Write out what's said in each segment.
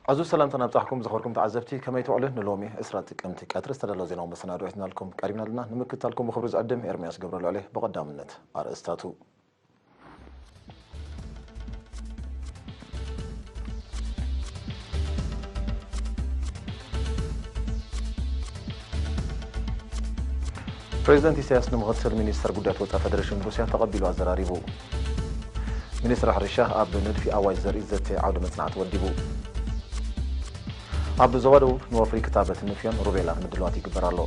ኣዝዩ ሰላምታና ኣብጻሕኩም ዝኸበርኩም ተዓዘብቲ፣ ከመይ ትውዕሉ? ንሎሚ ዕስራ ጥቅምቲ ቀትሪ ዝተዳለወ ዜናዊ መሰናድኦ ሒዝናልኩም ቀሪብና ኣለና። ንምክትታልኩም ብኽብሪ ዝዕድም ኤርምያስ ገብረልዑል እየ። ብቐዳምነት ኣርእስታቱ። ፕሬዚደንት ኢሳያስ ንምኽትል ሚኒስተር ጉዳያት ወጻኢ ፌደሬሽን ሩስያ ተቐቢሉ ኣዘራሪቡ። ሚኒስትሪ ሕርሻ ኣብ ንድፊ ኣዋጅ ዘርኢ ዘተ ዓውደ መጽናዕቲ ወዲቡ። ኣብ ዞባ ደቡብ ንወፍሪ ክታበት ንፍዮን ሩቤላን ምድላዋት ይግበር ኣሎ።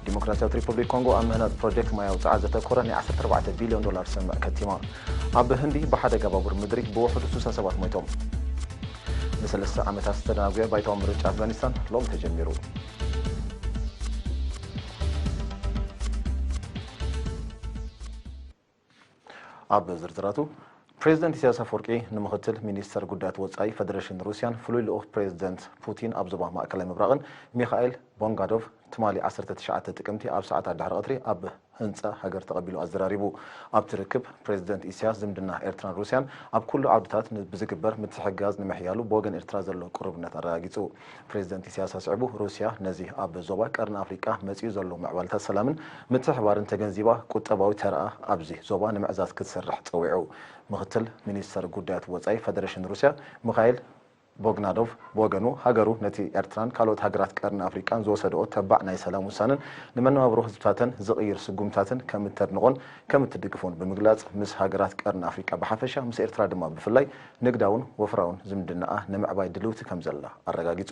ዲሞክራሲያዊት ሪፐብሊክ ኮንጎ ኣብ ምህናጽ ፕሮጀክት ማይ ኣውጽዓ ዘተኮረ ናይ ዓሰርተ ኣርባዕተ ቢልዮን ዶላር ስምምዕ ከቲማ። ኣብ ህንዲ ብሓደጋ ባቡር ምድሪ ብውሕዱ ስሳ ሰባት ሞይቶም። ንሰለስተ ዓመታት ዝተደናጉየ ባይታዊ ምርጫ ኣፍጋኒስታን ሎም ተጀሚሩ። ኣብ ዝርዝራቱ፣ ፕሬዚደንት ኢሳያስ ኣፈወርቂ ንምኽትል ሚኒስተር ጉዳያት ወጻኢ ፌደሬሽን ሩስያን ፍሉይ ልኡኽ ፕሬዚደንት ፑቲን ኣብ ዞባ ማእከላይ ምብራቕን ሚኻኤል ቦንጋዶቭ ትማሊ ዓሰርተ ትሽዓተ ጥቅምቲ ኣብ ሰዓታት ድሕሪ ቀትሪ ኣብ ህንጻ ሃገር ተቐቢሉ ኣዘራሪቡ። ኣብቲ ርክብ፣ ፕሬዚደንት ኢሳያስ ዝምድና ኤርትራን ሩስያን ኣብ ኩሉ ዓውድታት ን-፣ ብዝግበር ምትሕግጋዝ ንምሕያሉ ብወገን ኤርትራ ዘሎ ቅሩብነት ኣረጋጊጹ። ፕሬዚደንት ኢሳያስ ኣስዒቡ፣ ሩስያ ነዚ ኣብ ዞባ ቀርኒ ኣፍሪቃ መጺኡ ዘሎ ምዕባለታት ሰላምን ምትሕብባርን ተገንዚባ፣ ቁጠባዊ ተራኣ ኣብዚ ዞባ ንምዕዛዝ ክትሰርሕ ጸዊዑ። ምኽትል ሚኒስተር ጉዳያት ወጻኢ ፌደሬሽን ሩስያ ሚኻኤል ቦግናዶቭ ብወገኑ፣ ሃገሩ ነቲ ኤርትራን ካልኦት ሃገራት ቀርኒ ኣፍሪቃን ዝወሰድኦ ተባዕ ናይ ሰላም ውሳነን ንመነባብሮ ህዝብታተን ዝቕይር ስጉምታትን ከም እተድንቖን ከም እትድግፎን ብምግላጽ፣ ምስ ሃገራት ቀርኒ ኣፍሪቃ ብሓፈሻ፣ ምስ ኤርትራ ድማ ብፍላይ ንግዳውን ወፍራውን ዝምድናኣ ንምዕባይ ድልውቲ ከም ዘላ ኣረጋጊጹ።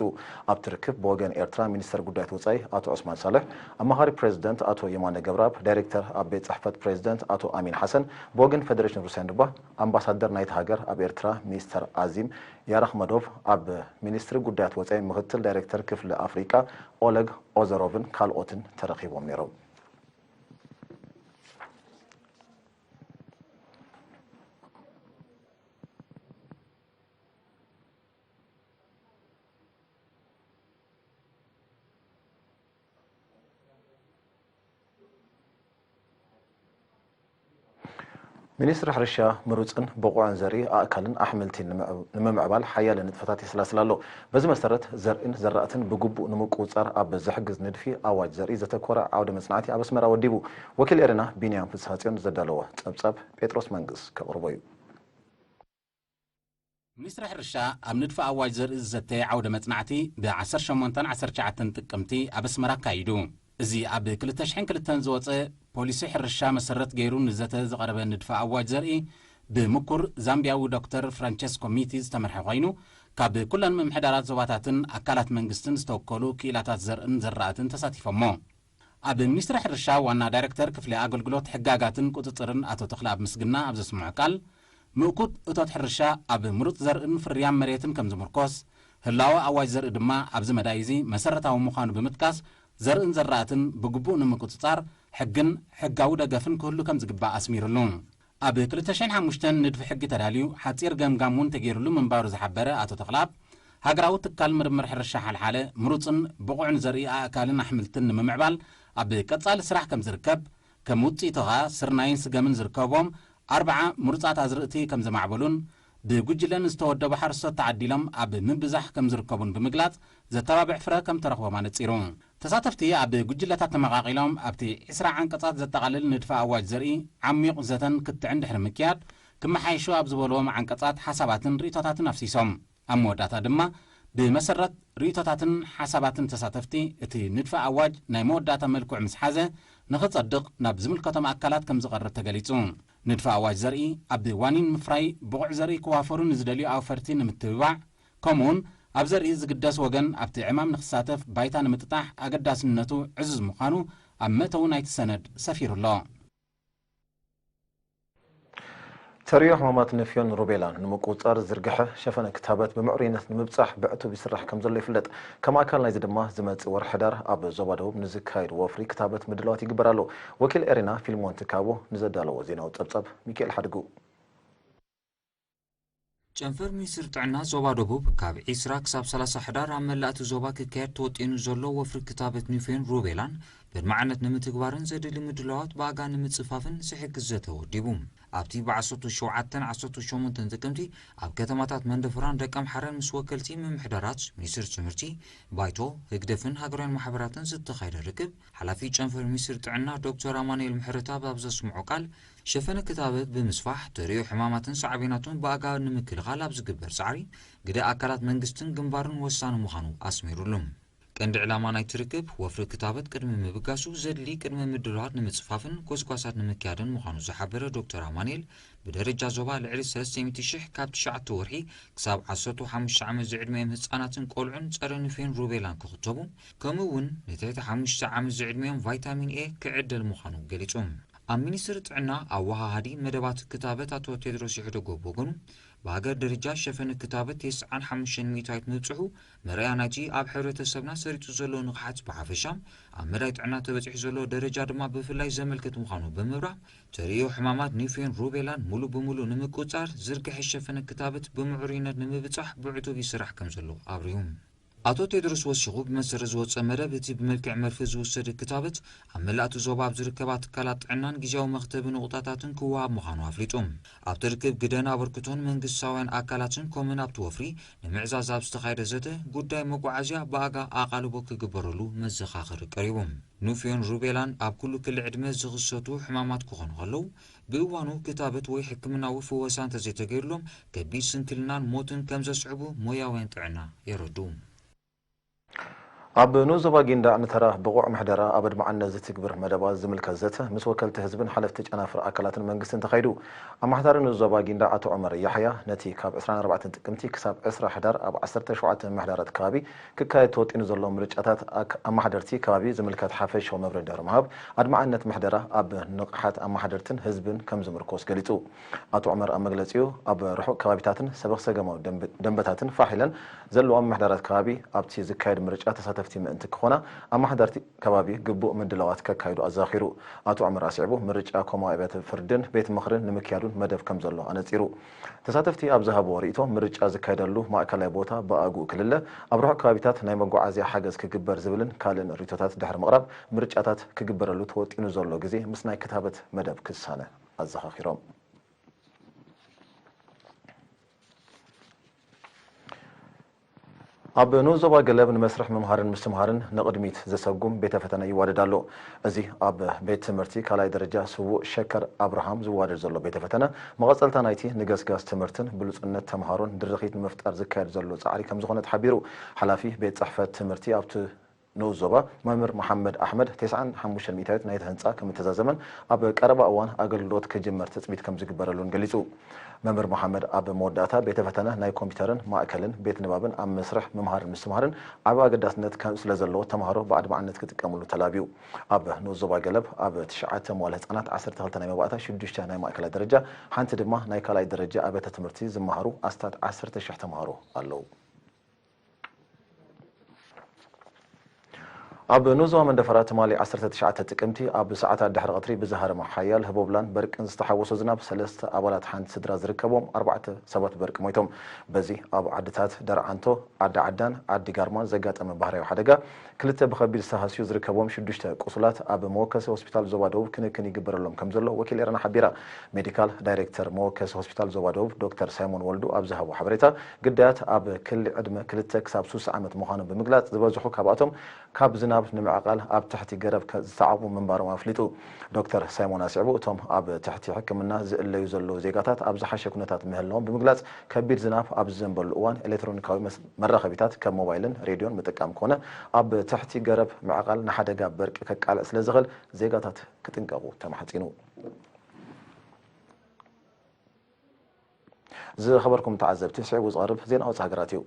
ኣብቲ ርክብ ብወገን ኤርትራ ሚኒስተር ጉዳያት ወጻኢ ኣቶ ዑስማን ሳልሕ፣ ኣማኻሪ ፕሬዚደንት ኣቶ የማነ ገብረኣብ፣ ዳይሬክተር ኣብ ቤት ጽሕፈት ፕሬዚደንት ኣቶ ኣሚን ሓሰን፣ ብወገን ፌደሬሽን ሩስያን ድማ ኣምባሳደር ናይቲ ሃገር ኣብ ኤርትራ ሚስተር ኣዚም ያራኽመዶቭ፣ ኣብ ሚኒስትሪ ጉዳያት ወጻኢ ምኽትል ዳይሬክተር ክፍሊ ኣፍሪቃ ኦለግ ኦዘሮቭን ካልኦትን ተረኺቦም ነይሮም። ሚኒስትሪ ሕርሻ፣ ምሩጽን ብቑዕን ዘርኢ ኣእካልን ኣሕምልትን ንምዕ-፣ ንምምዕባል ሓያለ ንጥፈታት የሰላስል ኣሎ። በዚ መሰረት፣ ዘርእን ዘራእትን ብግቡእ ንምቁጽጻር ኣብ ዝሕግዝ ንድፊ ኣዋጅ ዘርኢ ዘተኮረ ዓውደ መጽናዕቲ ኣብ ኣስመራ ወዲቡ። ወኪል ኤረና ቢንያም ፍስሃጽዮን ዘዳለዎ ጸብጻብ ጴጥሮስ መንግስ ከቕርቦ እዩ። ሚኒስትሪ ሕርሻ ኣብ ንድፊ ኣዋጅ ዘርኢ ዝዘተየ ዓውደ መጽናዕቲ ብ ዓሰርተ ሸሞንተን ዓሰርተ ትሽዓተን ጥቅምቲ ኣብ ኣስመራ ኣካይዱ። እዚ ኣብ ክልተ ሽሕን ክልተን ዝወጸ ፖሊሲ ሕርሻ መሰረት ገይሩ ንዘተ ዝቐረበ ንድፊ ኣዋጅ ዘርኢ፣ ብምኩር ዛምቢያዊ ዶክተር ፍራንቸስኮ ሚቲ ዝተመርሐ ኮይኑ፣ ካብ ኩለን ምምሕዳራት ዞባታትን ኣካላት መንግስትን ዝተወከሉ ክኢላታት ዘርእን ዘራእትን ተሳቲፎሞ። ኣብ ሚኒስትሪ ሕርሻ ዋና ዳይሬክተር ክፍሊ ኣገልግሎት ሕጋጋትን ቁጽጽርን ኣቶ ተኽለኣብ ምስግና ኣብ ዘስምዖ ቃል፣ ምእኩት እቶት ሕርሻ ኣብ ምሩጽ ዘርእን ፍርያም መሬትን ከም ዝምርኮስ፣ ህላወ ኣዋጅ ዘርኢ ድማ ኣብዚ መዳይ እዚ መሰረታዊ ምዃኑ ብምጥቃስ፣ ዘርእን ዘራእትን ብግቡእ ንምቁጽጻር ሕግን ሕጋዊ ደገፍን ክህሉ ከም ዝግባእ ኣስሚርሉ። ኣብ ክልተ ሽሕን ሓሙሽተን ንድፊ ሕጊ ተዳልዩ፣ ሓጺር ገምጋም እውን ተገይሩሉ ምንባሩ ዝሓበረ ኣቶ ተኽለኣብ፣ ሃገራዊ ትካል ምርምር ሕርሻ ሓልሓለ፣ ምሩጽን ብቑዕን ዘርኢ ኣእካልን ኣሕምልትን ንምምዕባል ኣብ ቀጻሊ ስራሕ ከም ዝርከብ፣ ከም ውጽኢቱ ኸኣ ስርናይን ስገምን ዝርከቦም ኣርብዓ ምሩጻት ኣዝርእቲ ከም ዘማዕበሉን፣ ብጉጅለ ንዝተወደቡ ሓረስቶት ተዓዲሎም ኣብ ምብዛሕ ከም ዝርከቡን ብምግላጽ፣ ዘተባብዕ ፍረ ከም ተረኽቦም ኣነጺሩ። ተሳተፍቲ ኣብ ጉጅለታት ተመቓቒሎም ኣብቲ ዕስራ ዓንቀጻት ዘጠቓልል ንድፈ ኣዋጅ ዘርኢ ዓሚቕ ዘተን ክትዕን ድሕሪ ምክያድ፣ ክመሓየሹ ኣብ ዝበልዎም ዓንቀጻት ሓሳባትን ርእይቶታትን ኣፍሲሶም። ኣብ መወዳእታ ድማ፣ ብመሰረት ርእይቶታትን ሓሳባትን ተሳተፍቲ፣ እቲ ንድፈ ኣዋጅ ናይ መወዳእታ መልክዑ ምስ ሓዘ፣ ንኽጸድቕ ናብ ዝምልከቶም ኣካላት ከም ዝቐርብ ተገሊጹ። ንድፈ ኣዋጅ ዘርኢ፣ ኣብ ዋኒን ምፍራይ ብቑዕ ዘርኢ ክዋፈሩ ንዝደልዩ ኣውፈርቲ ንምትብባዕ፣ ከምኡውን ኣብ ዘርኢ ዝግደስ ወገን ኣብቲ ዕማም ንኽሳተፍ ባይታ ንምጥጣሕ ኣገዳስነቱ ዕዙዝ ምዃኑ ኣብ መእተዊ ናይቲ ሰነድ ሰፊሩ ኣሎ። ተርእዮ ሕማማት ንፍዮን ሩቤላን ንምቁጽጻር ዝርግሐ ሸፈነ ክታበት ብምዕሩይነት ንምብጻሕ ብዕቱብ ይስራሕ ከም ዘሎ ይፍለጥ። ከም ኣካል ናይዚ ድማ ዝመጽእ ወርሒ ሕዳር ኣብ ዞባ ደቡብ ንዝካየድ ወፍሪ ክታበት ምድላዋት ይግበር ኣሎ። ወኪል ኤሪና ፊልሞን ትካቦ ንዘዳለዎ ዜናዊ ጸብጻብ ሚካኤል ሓድጉ። ጨንፈር ሚኒስትሪ ጥዕና ዞባ ደቡብ ካብ ዒስራ ክሳብ ሰላሳ ሕዳር ኣብ መላእ እቲ ዞባ ክካየድ ተወጢኑ ዘሎ ወፍሪ ክታበት ኒፌን ሩቤላን ብድማዕነት ንምትግባርን ዘድሊ ምድላዋት ብኣጋ ንምጽፋፍን ዝሕግዝ ዘተ ወዲቡ። ኣብቲ ብ ዓሰርተ ሸውዓተን ዓሰርተ ሸሞንተን ጥቅምቲ ኣብ ከተማታት መንደፈራን ደቀምሓረን ምስ ወከልቲ ምምሕዳራት፣ ሚኒስትር ትምህርቲ፣ ባይቶ፣ ህግደፍን ሃገራውያን ማሕበራትን ዝተኻየደ ርክብ፣ ሓላፊ ጨንፈር ሚኒስትር ጥዕና ዶክተር ኣማኑኤል ምሕረተኣብ ኣብ ዘስምዖ ቃል፣ ሸፈነ ክታበት ብምስፋሕ፣ ተርእዮ ሕማማትን ሳዕቤናቱን ብኣጋ ንምክልኻል ኣብ ዝግበር ጻዕሪ፣ ግደ ኣካላት መንግስትን ግንባርን ወሳኒ ምዃኑ ኣስሚሩሉ። ቀንዲ ዕላማ ናይቲ ርክብ፣ ወፍሪ ክታበት ቅድሚ ምብጋሱ ዘድሊ ቅድመ ምድላዋት ንምጽፋፍን ጎስጓሳት ንምክያድን ምዃኑ ዝሓበረ ዶክተር ኣማኑኤል፣ ብደረጃ ዞባ ልዕሊ ሰለስተ ሚእቲ ሽሕ ካብ ትሽዓተ ወርሒ ክሳብ ዓሰርተ ሓሙሽተ ዓመት ዝዕድሚኦም ህጻናትን ቆልዑን ጸረ ንፌን ሩቤላን ክኽተቡ፣ ከምኡ እውን ንትሕቲ ሓሙሽተ ዓመት ዝዕድሚኦም ቫይታሚን ኤ ክዕደል ምዃኑ ገሊጹ። ኣብ ሚኒስትሪ ጥዕና ኣወሃሃዲ መደባት ክታበት ኣቶ ቴድሮስ ይሕደጎ ብወገኑ፣ ብሃገር ደረጃ ሸፈነ ክታበት ተስዓን ሓሙሽተን ሚእታዊት ምብጽሑ መርኣያ ናይቲ ኣብ ሕብረተሰብና ሰሪጹ ዘሎ ንቕሓት ብሓፈሻ፣ ኣብ መዳይ ጥዕና ተበጺሑ ዘሎ ደረጃ ድማ ብፍላይ ዘመልክት ምዃኑ ብምብራህ፣ ተርእዮ ሕማማት ኒፌን ሩቤላን ሙሉ ብምሉእ ንምቁጽጻር ዝርግሐ ሸፈነ ክታበት ብምዕሩይነት ንምብጻሕ ብዕቱብ ይስራሕ ከም ዘሎ ኣብሪሁ። ኣቶ ቴድሮስ ወሲኹ፣ ብመሰረት ዝወጸ መደብ፣ እቲ ብመልክዕ መርፍእ ዝውሰድ ክታበት ኣብ መላእቲ ዞባ ኣብ ዝርከባ ትካላት ጥዕናን ግዝያዊ መኽተቢ ነቑጣታትን ክወሃብ ምዃኑ ኣፍሊጡ። ኣብቲ ርክብ ግደን ኣበርክቶን መንግስታውያን ኣካላትን ከምኡን ኣብቲ ወፍሪ ንምዕዛዝ ኣብ ዝተኻየደ ዘተ፣ ጉዳይ መጓዓዝያ ብኣጋ ኣቓልቦ ክግበረሉ መዘኻኸሪ ቀሪቡ። ኑፊዮን ሩቤላን ኣብ ኩሉ ክሊ ዕድመ ዝኽሰቱ ሕማማት ክኾኑ ከለዉ፣ ብእዋኑ ክታበት ወይ ሕክምናዊ ፍወሳ እንተዘይተገይሩሎም፣ ከቢድ ስንክልናን ሞትን ከም ዘስዕቡ ሞያውያን ጥዕና የረድኡ። ኣብ ንኡስ ዞባ ጊንዳዕ ንተራ ብቑዕ ምሕደራ ኣብ ኣድማዕነት ዝትግብር መደባት ዝምልከት ዘተ ምስ ወከልቲ ህዝብን ሓለፍቲ ጨናፍር ኣካላትን መንግስትን ተኻይዱ። ኣመሓዳሪ ንኡስ ዞባ ጊንዳዕ ኣቶ ዑመር ያሕያ ነቲ ካብ ዕስራን ኣርባዕተን ጥቅምቲ ክሳብ ዕስራ ሕዳር ኣብ ዓሰርተ ሸውዓተ ምምሕዳራት ከባቢ ክካየድ ተወጢኑ ዘሎ ምርጫታት ኣክ-፣ ኣመሓደርቲ ከባቢ ዝምልከት ሓፈሻዊ መብርሂ ድሕሪ ምሃብ፣ ኣድማዕነት ምሕደራ ኣብ ንቕሓት ኣመሓደርትን ህዝብን ከም ዝምርኮስ ገሊጹ። ኣቶ ዑመር ኣብ መግለጺኡ፣ ኣብ ርሑቕ ከባቢታትን ሰበኽ ሰገማዊ ደንበ-፣ ደንበታትን ፋሕ ኢለን ዘለዋ ምምሕዳራት ከባቢ ኣብቲ ዝካየድ ምርጫ ተሳተፍቲ ምእንቲ ክኾና፣ ኣመሓደርቲ ከባቢ ግቡእ ምድላዋት ከካይዱ ኣዘኻኺሩ። ኣቶ ዑመር ኣስዒቡ፣ ምርጫ ኮማዊ ኣብያተ ፍርድን ቤት ምኽርን ንምክያዱን መደብ ከም ዘሎ ኣነጺሩ። ተሳተፍቲ ኣብ ዝሃብዎ ርእይቶ፣ ምርጫ ዝካየደሉ ማእከላይ ቦታ ብኣግኡ ክልለ፣ ኣብ ርሑቕ ከባቢታት ናይ መጓዓዝያ ሓገዝ ክግበር ዝብልን ካልእን ርእይቶታት ድሕሪ ምቕራብ፣ ምርጫታት ክግበረሉ ተወጢኑ ዘሎ ግዜ ምስ ናይ ክታበት መደብ ክሳነ ኣዘኻኺሮም። ኣብ ንኡስ ዞባ ገለብ ንመስርሕ ምምሃርን ምስትምሃርን ንቕድሚት ዘሰጉም ቤተ ፈተነ ይዋደድ ኣሎ። እዚ ኣብ ቤት ትምህርቲ ካልኣይ ደረጃ ስዉእ ሸከር ኣብርሃም ዝዋደድ ዘሎ ቤተ ፈተነ፣ መቐጸልታ ናይቲ ንገስጋስ ትምህርትን ብሉጽነት ተምሃሮን ድርኺት ንምፍጣር ዝካየድ ዘሎ ጻዕሪ ከም ዝኾነ ተሓቢሩ። ሓላፊ ቤት ጽሕፈት ትምህርቲ ኣብቲ ንኡስ ዞባ መምህር መሓመድ ኣሕመድ፣ ተስዓን ሓሙሽተን ሚእታዊት ናይቲ ህንጻ ከም እተዛዘመን ኣብ ቀረባ እዋን ኣገልግሎት ክጅመር ትጽቢት ከም ዝግበረሉን ገሊጹ። መምህር መሓመድ ኣብ መወዳእታ፣ ቤተ ፈተነ ናይ ኮምፒውተርን ማእከልን ቤት ንባብን ኣብ መስርሕ ምምሃርን ምስትምሃርን ዓቢ ኣገዳስነት ከም ስለ ዘለዎ፣ ተምሃሮ ብኣድማዕነት ክጥቀምሉ ተላብዩ። ኣብ ንኡስ ዞባ ገለብ፣ ኣብ ትሽዓተ መዋለ ህጻናት፣ ዓሰርተ ክልተ ናይ መባእታ፣ ሽዱሽተ ናይ ማእከላይ ደረጃ፣ ሓንቲ ድማ ናይ ካልኣይ ደረጃ ኣብያተ ትምህርቲ ዝመሃሩ ኣስታት ዓሰርተ ሽሕ ተምሃሮ ኣለዉ። ኣብ ንኡስ ዞባ መንደፈራ ትማሊ ዓሰርተ ትሽዓተ ጥቅምቲ ኣብ ሰዓታት ድሕሪ ቀትሪ ብዝሃረመ ሓያል ህቦብላን በርቅን ዝተሓወሶ ዝናብ ሰለስተ ኣባላት ሓንቲ ስድራ ዝርከብዎም ኣርባዕተ ሰባት ብበርቂ ሞይቶም። በዚ ኣብ ዓድታት ደርዓንቶ፣ ዓዲ ዓዳን ዓዲ ጋርማን ዘጋጠመ ባህርያዊ ሓደጋ፣ ክልተ ብኸቢድ ዝተሃስዩ ዝርከብዎም ሽዱሽተ ቁሱላት ኣብ መወከሲ ሆስፒታል ዞባ ደቡብ ክንክን ይግበረሎም ከም ዘሎ ወኪል ኤረና ሓቢራ። ሜዲካል ዳይሬክተር መወከሲ ሆስፒታል ዞባ ደቡብ ዶክተር ሳይሞን ወልዱ ኣብ ዝሃቦ ሓበሬታ፣ ግዳያት ኣብ ክሊ ዕድመ ክልተ ክሳብ ሱሳ ዓመት ምዃኖም ብምግላጽ፣ ዝበዝሑ ካብኣቶም ካብ ዝናብ ንምዕቓል ኣብ ትሕቲ ገረብ ከ-፣ ዝተዓቑቡ ምንባሮም ኣፍሊጡ። ዶክተር ሳይሞን ኣስዒቡ፣ እቶም ኣብ ትሕቲ ሕክምና ዝእለዩ ዘለዉ ዜጋታት ኣብ ዝሓሸ ኩነታት ምህላዎም ብምግላጽ፣ ከቢድ ዝናብ ኣብ ዝዘንበሉ እዋን ኤሌክትሮኒካዊ መስ-፣ መራኸቢታት ከም ሞባይልን ሬድዮን ምጥቃም ኮነ ኣብ ትሕቲ ገረብ ምዕቓል ንሓደጋ በርቂ ከቃልዕ ስለ ዝኽእል ዜጋታት ክጥንቀቑ ተማሕጺኑ። ዝኸበርኩም ተዓዘብቲ፣ ስዒቡ ዝቐርብ ዜና ወጻኢ ሃገራት እዩ።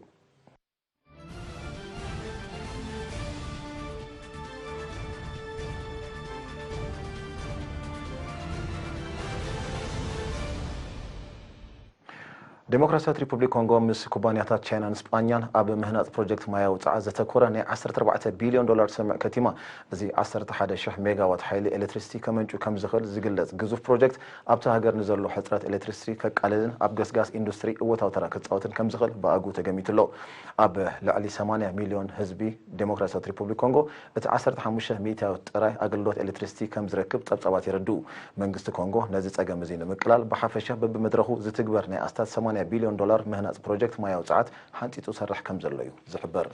ዴሞክራሲያዊት ሪፑብሊክ ኮንጎ ምስ ኩባንያታት ቻይናን ስጳኛን ኣብ ምህናጽ ፕሮጀክት ማያዊ ጸዓት ዘተኮረ ናይ ዓሰርተ ኣርባዕተ ቢልዮን ዶላር ስምምዕ ከቲማ። እዚ ዓሰርተ ሓደ ሽሕ ሜጋዋት ሓይሊ ኤሌክትሪሲቲ ከመንጩ ከም ዝኽእል ዝግለጽ ግዙፍ ፕሮጀክት፣ ኣብታ ሃገር ንዘሎ ሕጽረት ኤሌክትሪሲቲ ከቃልልን ኣብ ገስጋስ ኢንዱስትሪ እወታዊ ተራ ክጻወትን ከም ዝኽእል ብኣግኡ ተገሚቱ ኣሎ። ኣብ ልዕሊ ሰማንያ ሚልዮን ህዝቢ ዴሞክራሲያዊት ሪፑብሊክ ኮንጎ፣ እቲ ዓሰርተ ሓሙሽተ ሚእታዊት ጥራይ ኣገልግሎት ኤሌክትሪሲቲ ከም ዝረክብ ጸብጻባት የረድኡ። መንግስቲ ኮንጎ ነዚ ጸገም እዚ ንምቅላል ብሓፈሻ በብመድረኹ ዝትግበር ናይ ኣስታት ሰማንያ ቢልዮን ዶላር ምህናጽ ፕሮጀክት ማያዊ ጸዓት ሓንጺጹ ሰርሕ ከም ዘሎ እዩ ዝሕበር።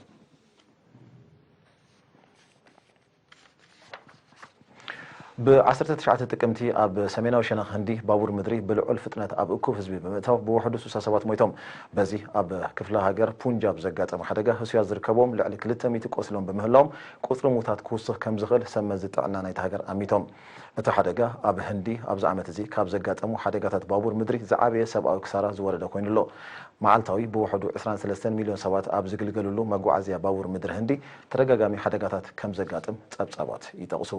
ብ ዓሰርተ ትሽዓተ ጥቅምቲ ኣብ ሰሜናዊ ሸነኽ ህንዲ ባቡር ምድሪ ብልዑል ፍጥነት ኣብ እኩብ ህዝቢ ብምእታው ብውሕዱ ስሳ ሰባት ሞይቶም። በዚ ኣብ ክፍለ ሃገር ፑንጃብ ዘጋጠመ ሓደጋ ህሱያት ዝርከብዎም ልዕሊ ክልተ ሚእቲ ቆሲሎም ብምህላዎም፣ ቁጽሪ ምዉታት ክውስኽ ከም ዝኽእል ሰብ መዚ ጥዕና ናይቲ ሃገር ኣሚቶም። እቲ ሓደጋ ኣብ ህንዲ ኣብዚ ዓመት እዚ ካብ ዘጋጠሙ ሓደጋታት ባቡር ምድሪ ዝዓበየ ሰብኣዊ ክሳራ ዝወረደ ኮይኑ ኣሎ። መዓልታዊ ብውሕዱ ዕስራን ሰለስተን ሚልዮን ሰባት ኣብ ዝግልገልሉ መጓዓዝያ ባቡር ምድሪ ህንዲ ተደጋጋሚ ሓደጋታት ከም ዘጋጥም ጸብጻባት ይጠቕሱ።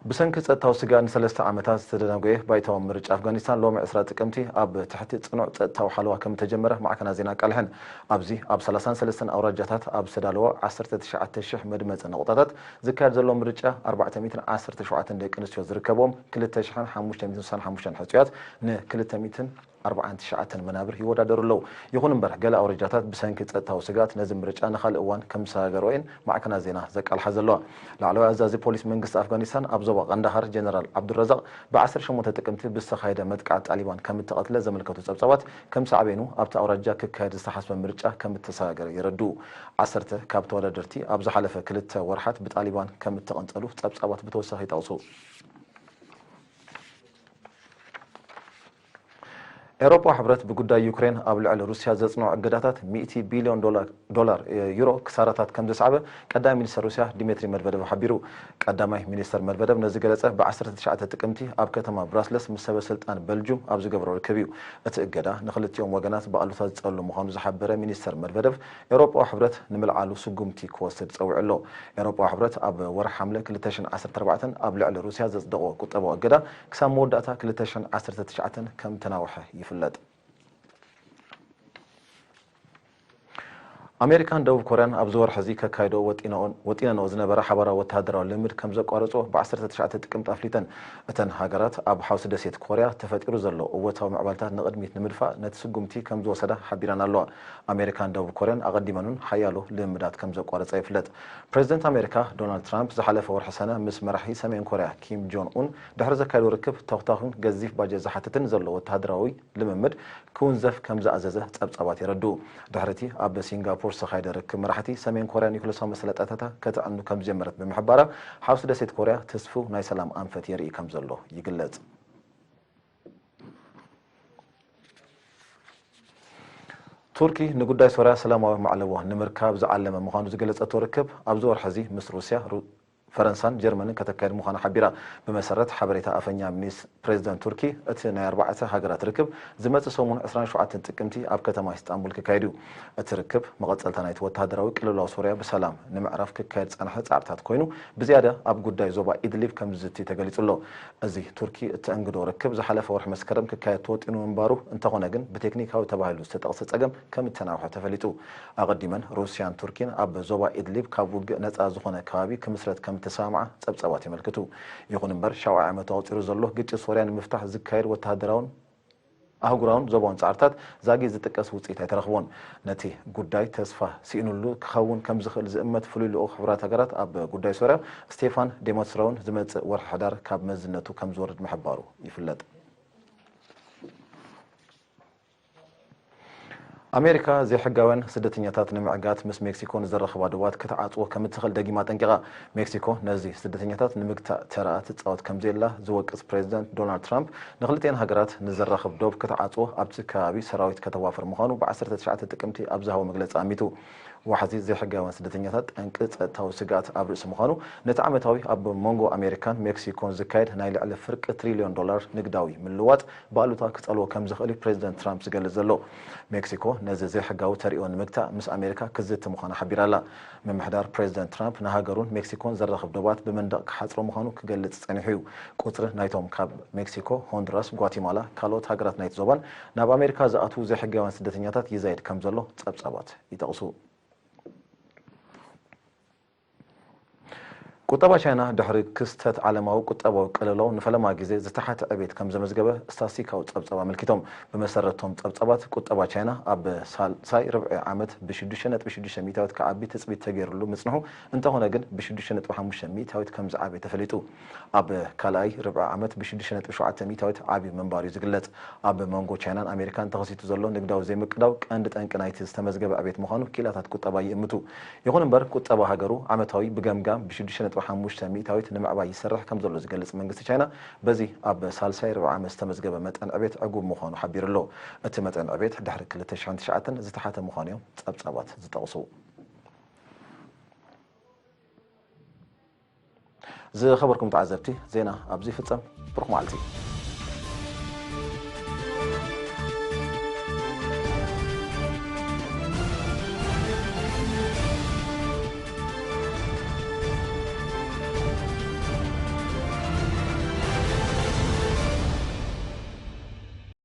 ብሰንኪ ጸጥታዊ ስግኣት ንሰለስተ ዓመታት ዝተደናጎየ ባይታዊ ምርጫ ኣፍጋኒስታን ሎሚ ዕስራ ጥቅምቲ ኣብ ትሕቲ ጽኑዕ ጸጥታዊ ሓለዋ ከም እተጀመረ ማዕከናት ዜና ኣቃልሐን። ኣብዚ ኣብ ሰላሳን ሰለስተን ኣውራጃታት ኣብ ዝተዳለወ ዓሰርተ ትሽዓተ ሽሕ መድመጺ ነቑጣታት ዝካየድ ዘሎ ምርጫ ኣርባዕተ ሚእትን ዓሰርተ ሸውዓተን ደቂ ኣንስትዮ ዝርከብዎም ክልተ ሽሕን ሓሙሽተ ሚእትን ስሳን ሓሙሽተን ሕጹያት ንክልተ ሚእትን ኣርባዓን ትሽዓተን መናብር ይወዳደሩ ኣለዉ። ይኹን እምበር፣ ገለ ኣውራጃታት ብሰንኪ ጸጥታዊ ስግኣት ነዚ ምርጫ ንኻልእ እዋን ከም ዝሰጋገርኦ እየን ማዕከናት ዜና ዘቃልሓ ዘለዋ። ላዕለዋይ ኣዛዚ ፖሊስ መንግስቲ ኣፍጋኒስታን ኣብ ዞባ ቃንዳሃር ጀነራል ዓብዱረዛቕ ብ ዓሰርተ ሸሞንተ ጥቅምቲ ብዝተኻየደ መጥቃዕቲ ጣሊባን ከም እተቐትለ ዘመልከቱ ጸብጻባት፣ ከም ሳዕቤኑ ኣብቲ ኣውራጃ ክካየድ ዝተሓስበ ምርጫ ከም እተሰጋገረ የረድኡ። ዓሰርተ ካብ ተወዳደርቲ ኣብ ዝሓለፈ ክልተ ወርሓት ብጣሊባን ከም እተቐንጸሉ ጸብጻባት ብተወሳኺ ይጠቕሱ። ኤውሮጳዊ ሕብረት ብጉዳይ ዩክሬን ኣብ ልዕሊ ሩስያ ዘጽንዖ እገዳታት ሚእቲ ቢልዮን ዶላር፣ ዶላር፣ ዩሮ ክሳራታት ከም ዘስዓበ ቀዳማይ ሚኒስተር ሩስያ ዲሜትሪ መድቨደቭ ሓቢሩ። ቀዳማይ ሚኒስተር መድቨደቭ ነዚ ገለጸ ብ ዓሰርተ ትሽዓተ ጥቅምቲ ኣብ ከተማ ብራስለስ ምስ ሰበ ስልጣን በልጁም ኣብ ዝገበሮ ርክብ እዩ። እቲ እገዳ ንክልቲኦም ወገናት ብኣሉታ ዝጸሉ ምዃኑ ዝሓበረ ሚኒስተር መድቨደቭ፣ ኤውሮጳዊ ሕብረት ንምልዓሉ ስጉምቲ ክወስድ ጸዊዑ ኣሎ። ኤውሮጳዊ ሕብረት ኣብ ወርሒ ሓምለ ክልተ ሽሕን ዓሰርተ ኣርባዕተን ኣብ ልዕሊ ሩስያ ዘጽደቖ ቁጠባዊ እገዳ ክሳብ መወዳእታ ክልተ ሽሕን ዓሰርተ ትሽዓተን ከም ተናውሐ ይፍለጥ። ኣሜሪካን ደቡብ ኮርያን ኣብዚ ወርሒ እዚ ከካይድኦ ወጢነኦ-፣ ወጢነንኦ ዝነበራ ሓባራዊ ወተሃደራዊ ልምምድ ከም ዘቋረጾ ብ ዓሰርተ ትሽዓተ ጥቅምቲ ኣፍሊጠን። እተን ሃገራት ኣብ ሓውሲ ደሴት ኮርያ ተፈጢሩ ዘሎ እወታዊ ምዕባለታት ንቕድሚት ንምድፋእ ነቲ ስጉምቲ ከም ዝወሰዳ ሓቢረን ኣለዋ። ኣሜሪካን ደቡብ ኮርያን ኣቐዲመን እውን ሓያሎ ልምምዳት ከም ዘቋረጻ ይፍለጥ። ፕሬዚደንት ኣሜሪካ ዶናልድ ትራምፕ ዝሓለፈ ወርሒ ሰነ ምስ መራሒ ሰሜን ኮርያ ኪም ጆን ኡን ድሕሪ ዘካየዶ ርክብ፣ ተኹታኹን ገዚፍ ባጀት ዝሓትትን ዘሎ ወተሃደራዊ ልምምድ ክውንዘፍ ከም ዝኣዘዘ ጸብጻባት የረድኡ። ድሕሪቲ ኣብ ሲንጋፖር ዝተኻየደ ርክብ፣ መራሕቲ ሰሜን ኮርያ ኒኩለሳዊ መሰላጣታታ ከተዕኑ ከም ዝጀመረት ብምሕባራ፣ ሓውሲ ደሴት ኮርያ ትስፉው ናይ ሰላም ኣንፈት የርኢ ከም ዘሎ ይግለጽ። ቱርኪ ንጉዳይ ሶርያ ሰላማዊ መዕለቦ ንምርካብ ዝዓለመ ምዃኑ ዝገለጸቶ ርክብ፣ ኣብዚ ወርሒ እዚ ምስ ሩስያ፣ ሩ-፣ ፈረንሳን ጀርመንን ከተካየድ ምዃና ሓቢራ። ብመሰረት ሓበሬታ ኣፈኛ ሚኒስ-፣ ፕሬዚደንት ቱርኪ፣ እቲ ናይ ኣርባዕተ ሃገራት ርክብ ዝመጽእ ሰሙን ዕስራን ሸውዓተን ጥቅምቲ ኣብ ከተማ ኢስጣንቡል ክካየድ እዩ። እቲ ርክብ መቐጸልታ ናይቲ ወተሃደራዊ ቅልውላው ሶርያ ብሰላም ንምዕራፍ ክካየድ ዝጸንሐ ጻዕርታት ኮይኑ፣ ብዝያዳ ኣብ ጉዳይ ዞባ ኢድሊብ ከም ዝዝቲ ተገሊጹ ኣሎ። እዚ ቱርኪ እተኣንግዶ ርክብ ዝሓለፈ ወርሒ መስከረም ክካየድ ተወጢኑ ምንባሩ፣ እንተኾነ ግን ብቴክኒካዊ ተባሂሉ ዝተጠቕሰ ጸገም ከም እተናውሐ ተፈሊጡ። ኣቐዲመን ሩስያን ቱርኪን ኣብ ዞባ ኢድሊብ ካብ ውግእ ነጻ ዝኾነ ከባቢ ክምስረት ከም እተሰማምዓ ጸብጻባት የመልክቱ። ይኹን እምበር፣ ሻውዓይ ዓመቱ ኣቑጺሩ ዘሎ ግጭት ሶርያ ንምፍታሕ ዝካየድ ወተሃደራውን ኣህጉራውን ዞባውን ጻዕርታት ዛጊት ዝጥቀስ ውጽኢት ኣይተረኽቦን። ነቲ ጉዳይ ተስፋ ስኢኑሉ ክኸውን ከም ዝኽእል ዝእመት ፍሉይ ልኡኽ ሕቡራት ሃገራት ኣብ ጉዳይ ሶርያ ስቴፋን ዴ ሚስቱራ እውን ዝመጽእ ወርሒ ሕዳር ካብ መዝነቱ ከም ዝወርድ ምሕባሩ ይፍለጥ። ኣሜሪካ ዘይሕጋውያን ስደተኛታት ንምዕጋት ምስ ሜክሲኮ ንዘራኽባ ዶባት ክትዓጽዎ ከም እትኽእል ደጊማ ኣጠንቂቓ። ሜክሲኮ ነዚ ስደተኛታት ንምግታእ ተራኣ ትጻወት ከም ዘላ ዝወቅስ ፕሬዚደንት ዶናልድ ትራምፕ፣ ንክልቲኤን ሃገራት ንዘራኽብ ዶብ ክትዓጽዎ ኣብቲ ከባቢ ሰራዊት ከተዋፍር ምዃኑ ብ ዓሰርተ ትሽዓተ ጥቅምቲ ኣብ ዝሃቦ መግለጺ ኣሚቱ። ዋሕዚ ዘይሕጋውያን ስደተኛታት ጠንቂ ጸጥታዊ ስግኣት ኣብ ርእሲ ምዃኑ፣ ነቲ ዓመታዊ ኣብ መንጎ ኣሜሪካን ሜክሲኮን ዝካየድ ናይ ልዕሊ ፍርቂ ትሪልዮን ዶላር ንግዳዊ ምልዋጥ ብኣሉታ ክጸልዎ ከም ዝኽእል እዩ ፕሬዚደንት ትራምፕ ዝገልጽ ዘሎ። ሜክሲኮ ነዚ ዘይሕጋዊ ተርእዮ ንምግታእ ምስ ኣሜሪካ ክዝቲ ምዃና ሓቢራ ኣላ። ምምሕዳር ፕሬዚደንት ትራምፕ ንሃገሩን ሜክሲኮን ዘራኽብ ዶባት ብመንደቕ ክሓጽሮ ምዃኑ ክገልጽ ጸኒሑ እዩ። ቁጽሪ ናይቶም ካብ ሜክሲኮ፣ ሆንዱራስ፣ ጓቲማላ፣ ካልኦት ሃገራት ናይቲ ዞባን ናብ ኣሜሪካ ዝኣትዉ ዘይሕጋውያን ስደተኛታት ይዛይድ ከም ዘሎ ጸብጻባት ይጠቕሱ። ቁጠባ ቻይና ድሕሪ ክስተት ዓለማዊ ቁጠባዊ ቅልውላው ንፈለማ ግዜ ዝተሓተ ዕቤት ከም ዘመዝገበ ስታስቲካዊ ጸብጻብ ኣመልኪቶም። ብመሰረቶም ጸብጻባት፣ ቁጠባ ቻይና ኣብ ሳልሳይ ርብዒ ዓመት ብ ሽዱሽተ ነጥቢ ሽዱሽተ ሚእታዊት ክዓቢ ትጽቢት ተገይሩሉ ምጽንሑ፣ እንተኾነ ግን ብ ሽዱሽተ ነጥቢ ሓሙሽተ ሚእታዊት ከም ዝዓበየ ተፈሊጡ። ኣብ ካልኣይ ርብዒ ዓመት ብ ሽዱሽተ ነጥቢ ሸውዓተ ሚእታዊት ዓብዩ ምንባሩ እዩ ዝግለጽ። ኣብ መንጎ ቻይናን ኣሜሪካን ተኸሲቱ ዘሎ ንግዳዊ ዘይምቅዳው ቀንዲ ጠንቂ ናይቲ ዝተመዝገበ ዕቤት ምዃኑ ክኢላታት ቁጠባ ይእምቱ። ይኹን እምበር፣ ቁጠባ ሃገሩ ዓመታዊ ብገምጋም ብ ሽዱሽተ ነጥቢ ሓሙሽተ ሚእታዊት ንምዕባይ ይሰርሕ ከም ዘሎ ዝገልጽ መንግስቲ ቻይና፣ በዚ ኣብ ሳልሳይ ርብዒ ዓመት ዝተመዝገበ መጠን ዕቤት ዕጉብ ምዃኑ ሓቢሩ ኣሎ። እቲ መጠን ዕቤት ድሕሪ ክልተ ሽሕን ትሽዓተን ዝተሓተ ምዃኑ እዮም ጸብጻባት ዝጠቕሱ። ዝኸበርኩም ተዓዘብቲ፣ ዜና ኣብዚ ይፍጸም። ብሩኽ መዓልቲ።